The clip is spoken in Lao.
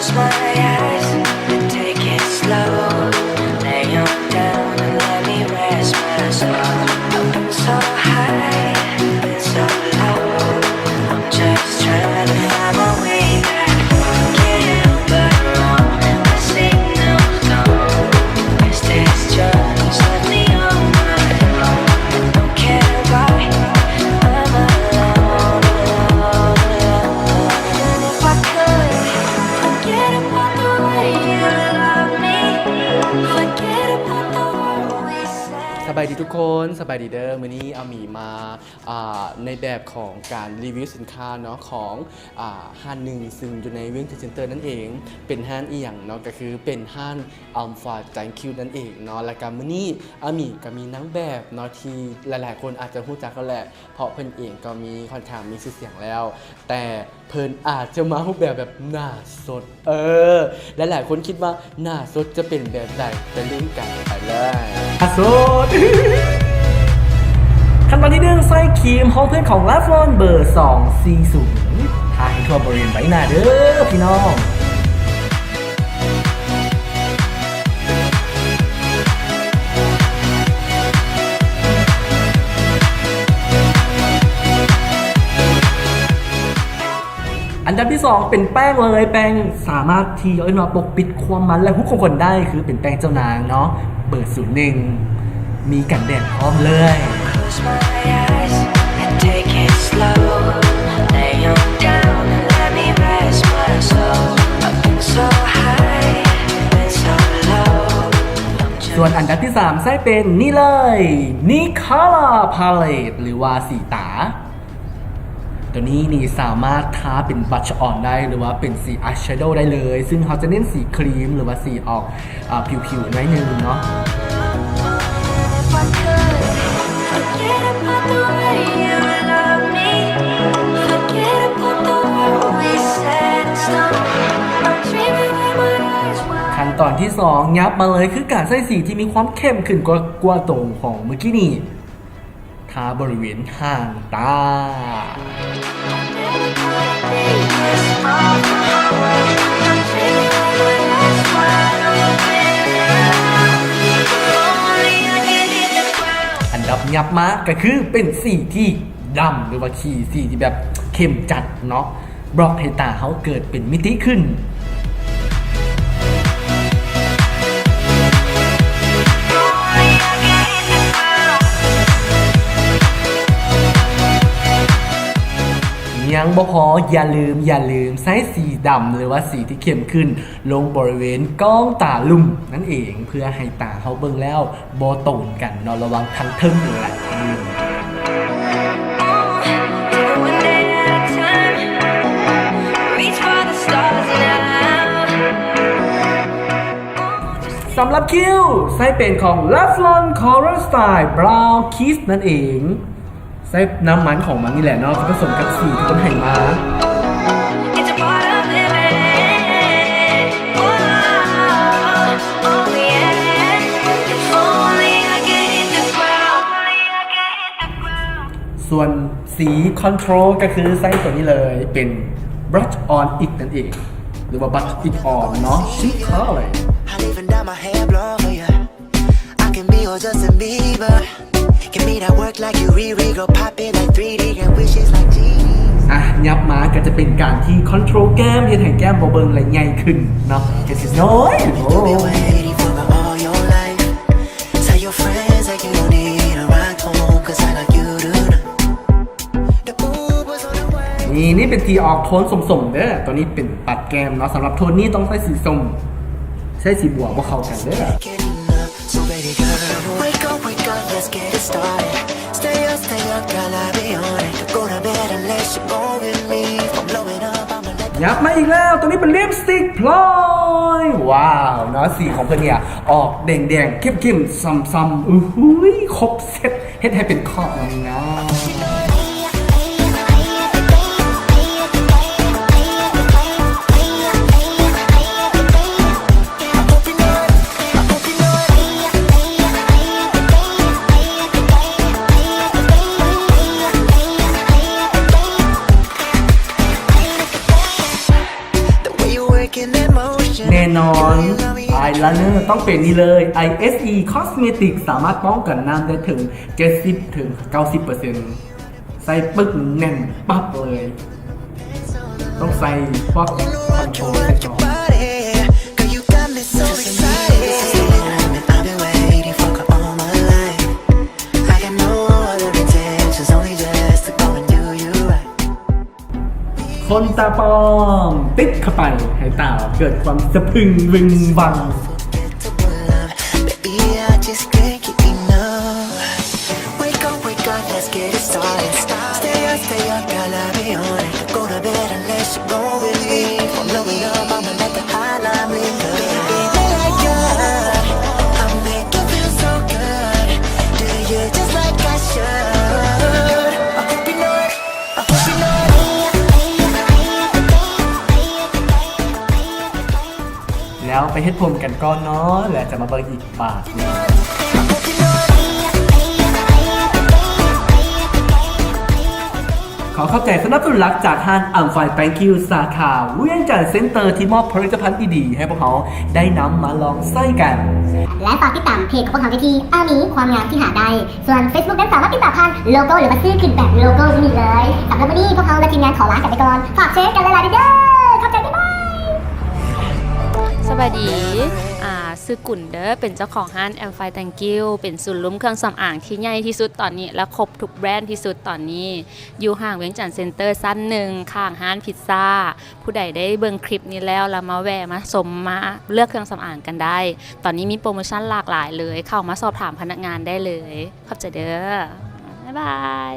Close my eyes and take it slow. Lay on down and let me rest my soul. I've been so high, been so low. I'm just trying to find my way back. Can't help but roam. My signal's gone. Guess this journey's left me on my own. Don't care why I'm alone, alone, alone. And if I could forget about the way you love me, forget about the world we said. ສະບາຍດີທຸກຄົນ, ສະບາຍດີເດີ້. ມື້ນີ້ອາມີມາ ອ່າ ໃນແບບຂອງການຣີວິວສິນຄ້າເນາະ ຂອງ ອ່າ ຮ້ານໜຶ່ງ ຊຶ່ງຢູ່ໃນວຽງຈັນເຊັນເຕີນັ້ນເອງ. ເປັນຮ້ານອີ່ຫຍັງເນາະ? ກໍຄືເປັນຮ້ານ ອາມຟາ ແຈງຄິວ ນັ້ນເອງເນາະ. ແລ້ວກໍມື້ນີ້ອາມີກໍມີນາງແບບເນາະ ທີ່ຫຼາຍໆຄົນອາດຈະຮູ້ຈັກແລ້ວແຫຼະ ເພາະເພິ່ນເອງກໍມີ ຂ້ອນຂ້າງມີຊື່ສຽງແລ້ວ ແຕ່ເພິ່ນອາດຈະມາຮູບແບບ ແບບໜ້າສົດ. ເອີ ຫຼາຍໆຄົນຄິດວ່າໜ້າສົດຈະເປັນແບບໃດ? ໄປລຸ້ນກັນ ໄປເລີຍ. ໜ້າສົດ. ຂັ້ນຕອນທີໜຶ່ງ ໃຊ້ຄຣີມຮອງພື້ນຂອງ Revlon ເບີສອງສີ່ສູນ ທາໃຫ້ທົ່ວບໍລິເວນໃບໜ້າເດີ້ພີ່ນ້ອງ. ອັນດັບທີສອງເປັນແປ້ງເລີຍ, ແປ້ງສາມາດທີ່ເອີ້ນວ່າປົກປິດຄວາມມັນ ແລະ ຮູບຂອງຄົນໄດ້ ຄືເປັນແປ້ງເຈົ້ານາງເນາະ ເບີສູນໜຶ່ງ ມີກັນແດດພ້ອມເລີຍ. Close my eyes and take it slow. Lay on down and let me rest my soul. I've been so high, been so low. ສ່ວນອັນດັບທີສາມໃຊ້ເປັນນີ້ເລີຍ Nikara Palette ຫຼືວ່າສີຕາ. ຕົວນີ້ນີ້ສາມາດທາເປັນ blush on ໄດ້ ຫຼືວ່າເປັນສີ eyeshadow ໄດ້ເລີຍ, ຊຶ່ງເຮົາຈະເນັ້ນສີຄຣີມ ຫຼືວ່າສີອອກ ອ່າ ຜິວໆ ໜ້ອຍໜຶ່ງເນາະ. If I could forget about the way you love me, forget about the world we set in stone. I'm dreaming with my eyes wide. ຂັ້ນຕອນທີສອງ ຫຍັບມາເລີຍ ຄືການໃຊ້ສີທີ່ມີຄວາມເຂັ້ມຂຶ້ນກວ່າ ກວ່າຕົວຂອງມື້ກີ້ນີ້. ທາບໍລິເວນຫາງຕາ. ອັນດັບຫຍັບມາກໍຄືເປັນສີທີ່ດຳ ຫຼືວ່າຂີ້ສີທີ່ແບບເຂັ້ມຈັດເນາະ. ບລັອກໃຫ້ຕາເຮົາເກີດເປັນມິຕິຂຶ້ນ. ຍັງບໍ່ພໍ, ຢ່າລືມ, ຢ່າລືມໃຊ້ສີດຳ ຫຼືວ່າສີທີ່ເຂັ້ມຂຶ້ນລົງບໍລິເວນກ້ອງຕາລຸ່ມນັ້ນເອງ ເພື່ອໃຫ້ຕາເຮົາເບິ່ງແລ້ວ ບໍ່ຕົງກັນເນາະ ລະຫວ່າງທາງເທິງ ແລະ ທາງລຸ່ມ. ສຳລັບຄິ້ວ ໃຊ້ເປັນຂອງ Revlon Color Style Brow Kiss ນັ້ນເອງ. ໃຊ້ນ້ຳມັນຂອງມັນນີ້ແຫຼະເນາະ ຈະປະສົມກັບສີທີ່ເພິ່ນໃຫ້ມາ. It's a part of living. Whoa, oh yeah. If only I could hit the ground. ສ່ວນສີ Control ກໍຄືໃຊ້ຕົວນີ້ເລີຍ ເປັນ Brush On It ນັ້ນເອງ ຫຼືວ່າ Brush It On ເນາະ Chic Color. I even dye my hair blonde for you. I can be your Justin Bieber. Give me that work like you Riri, go pop it like three D, get wishes like genies. ອ່ະ ຫຍັບມາກໍຈະເປັນການທີ່ control ແກ້ມ ເຮັດໃຫ້ແກ້ມບໍ່ເບິ່ງ ແລະ ໃຫຍ່ຂຶ້ນເນາະ ເຮັດໃຫ້ນ້ອຍ You've been waiting for all your life. Tell your friends that you don't need a ride home, 'cause I got you tonight. The mood was on the way. ນີ້ ນີ້ເປັນທີ່ອອກໂທນສົ້ມໆ ເດີ້ ຕົວນີ້ເປັນປັດແກ້ມເນາະ ສຳລັບໂທນນີ້ຕ້ອງໃຊ້ສີສົ້ມ ໃຊ້ສີບົວບໍ່ເຂົ້າກັນເດີ້. So baby girl, wake up, wake up, let's get it started. Stay up, stay up, girl, I'll be on it. Go to bed unless you go with me. From blowing up, I'ma let the ຫຍັບມາອີກແລ້ວ ຕົວນີ້ເປັນລິບສະຕິກພລອຍ ວ້າວ ເນາະ ສີຂອງເພິ່ນເນີ້ຍອອກແດງໆ ເຂັ້ມໆ ຊ້ຳໆ ໂອ້ໂຫ ຄົບເຊັດ ເຮັດໃຫ້ເປັນຂອບງາມໆ. The way you work ແນ່ນອນ ອາຍໄລເນີຕ້ອງເປັນນີ້ເລີຍ ໄອເອສອີ ຄອສເມຕິກ ສາມາດປ້ອງກັນນ້ຳໄດ້ເຖິງເຈັດສິບເຖິງເກົ້າສິບເປີເຊັນ ໃສ່ປຶກແໜ້ນປັບເລີຍ ຕ້ອງໃສ່ພວກຄອນໂທຣໃສ່ກ່ອນ. Contact ປອມ ຕິດເຂົ້າໄປໃຫ້ຕາເກີດຄວາມສະພຶງວຶງວັງ. I hope you know it. ແລ້ວໄປເຮັດຜົມກັນກ່ອນເນາະ ແລ້ວຈະມາເບິ່ງອີກບາດໜຶ່ງ. ຂໍຂອບໃຈສະໜັບສະໜູນຫຼັກຈາກຮ້ານ I'm Fine Thank You ສາຂາວຽງຈັນເຊັນເຕີ ທີ່ມອບຜະລິດຕະພັນດີໆໃຫ້ພວກເຮົາໄດ້ນຳມາລອງໃຊ້ກັນ ແລະ ຝາກຕິດຕາມເພຈຂອງພວກເຮົາໄດ້ທີ່ ອາມີ ຄວາມງາມທີ່ຫາໄດ້. ສ່ວນ Facebook ນັ້ນສາມາດຕິດຕາມຜ່ານໂລໂກ້ ຫຼືວ່າຊື້ຂຶ້ນແບບໂລໂກ້ນີ້ເລີຍ. ສຳລັບມື້ນີ້ພວກເຮົາ ແລະ ທີມງານຂໍລາກັນໄປກ່ອນ. ຝາກແຊກັນຫຼາຍໆເດີ. ຂອບໃຈ ບາຍບາຍ. ສະບາຍດີ ອາ ຊື່ກຸນເດີ ເປັນເຈົ້າຂອງຮ້ານ I'm Fine Thank You ເປັນສູນລວມເຄື່ອງສຳອາງທີ່ໃຫຍ່ທີ່ສຸດຕອນນີ້ ແລະ ຄົບທຸກແບຣນທີ່ສຸດຕອນນີ້ ຢູ່ຫ້າງວຽງຈັນເຊັນເຕີຊັ້ນໜຶ່ງ ຂ້າງຮ້ານພິດຊາ. ຜູ້ໃດໄດ້ເບິ່ງຄລິບນີ້ແລ້ວ ລະມາແວ່ມາຊົມ ມາເລືອກເຄື່ອງສຳອາງກັນໄດ້. ຕອນນີ້ມີໂປຣໂມຊັນຫຼາກຫຼາຍເລີຍ. ເຂົ້າມາສອບຖາມພະນັກງານໄດ້ເລີຍ. ຂອບໃຈເດີ. ບາຍບາຍ.